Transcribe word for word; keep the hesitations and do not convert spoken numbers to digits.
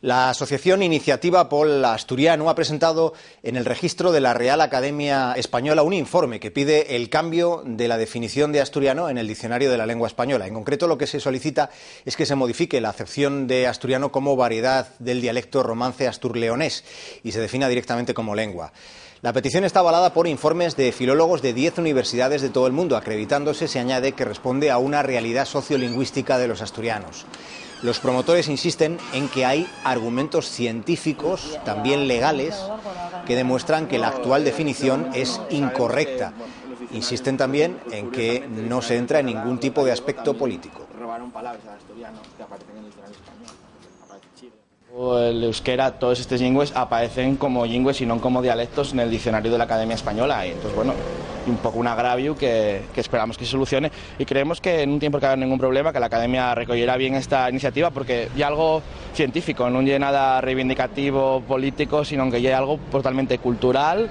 La asociación Iniciativa pol Asturianu ha presentado en el registro de la Real Academia Española un informe que pide el cambio de la definición de asturiano en el diccionario de la lengua española. En concreto, lo que se solicita es que se modifique la acepción de asturiano como variedad del dialecto romance asturleonés y se defina directamente como lengua. La petición está avalada por informes de filólogos de diez universidades de todo el mundo. Acreditándose, se añade que responde a una realidad sociolingüística de los asturianos. Los promotores insisten en que hay argumentos científicos, también legales, que demuestran que la actual definición es incorrecta. Insisten también en que no se entra en ningún tipo de aspecto político. O el euskera, todas estas lenguas aparecen como lenguas y no como dialectos en el diccionario de la Academia Española. Y entonces, bueno, un poco un agravio que, que esperamos que se solucione y creemos que en un tiempo que haya ningún problema, que la Academia recogerá bien esta iniciativa, porque ya algo científico, no es nada reivindicativo, político, sino que ya algo totalmente cultural.